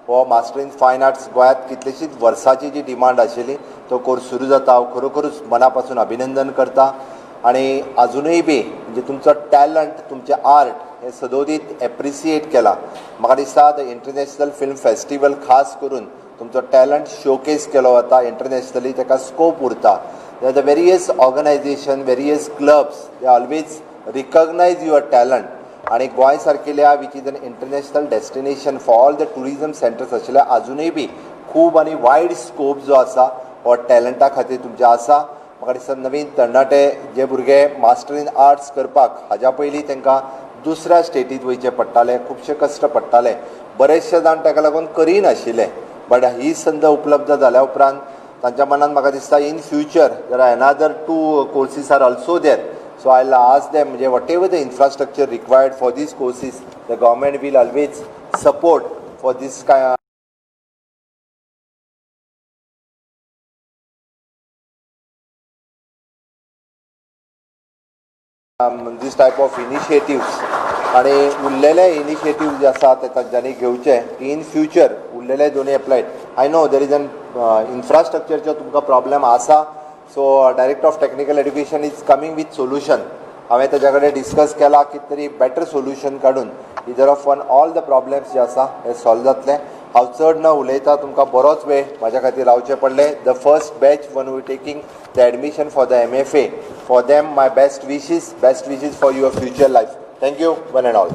हो master in fine arts गोंयांत कितलीशीच वर्सांची जी डिमांड आशिल्ली तो कोर्स सुरू जाता. हांव खरोखरूच मना पासून अभिनंदन करता आनी आजुनूय बी म्हणजे तुमचो टॅलंट, तुमचें आर्ट हें सदोदीत एप्रिसिएट केलां. म्हाका दिसता the international film festival खास करून तुमचो टॅलंट शोकेस केलो वता इंटरनॅशनली, ताका स्कोप उरता. The various organization, various clubs, they always recognize your talent. आनी गोंय सारकेल्या, which is an international destination for all the tourism centers आशिल्ल्या, आजुनूय बी खूब आनी वायड स्कोप जो आसा हो टॅलंटा खातीर तुमच्या आसा. म्हाका दिसता नवीन तरणाटे जे भुरगे मास्टर इन आर्ट्स करपाक हाज्या पयलीं तांकां दुसऱ्या स्टेटींत वयचें पडटालें, खुबशे कश्ट पडटाले, बरेचशे जाण ताका लागून करिनाशिल्ले. बट ही संद उपलब्ध जाल्या उपरांत तांच्या मनान म्हाका दिसता in future there are another two courses are also there. So I ask them, म्हणजे whatever the infrastructure required for these courses, the government will always support for this काय this type of initiatives. आणि उरलेले initiative जे आसा ते तांच्यांनी घेवचे in future. उरलेले दोनूय applied, I know there is an इन्फ्रास्ट्रक्चरचो तुमकां प्रॉब्लेम आसा, so Director of Technical Education is coming with solution. हांवें ताच्या कडेन डिस्कस केला की तरी बेटर सोल्युशन काडून either of one all the problems जे आसा हे सॉल्व जातले. हांव चड न उलयता, तुमकां बरोच वेळ म्हाज्या खातीर रावचें पडलें. The first batch one we taking the admission for the MFA, for them my best wishes, best wishes for your future life. Thank you, one and all.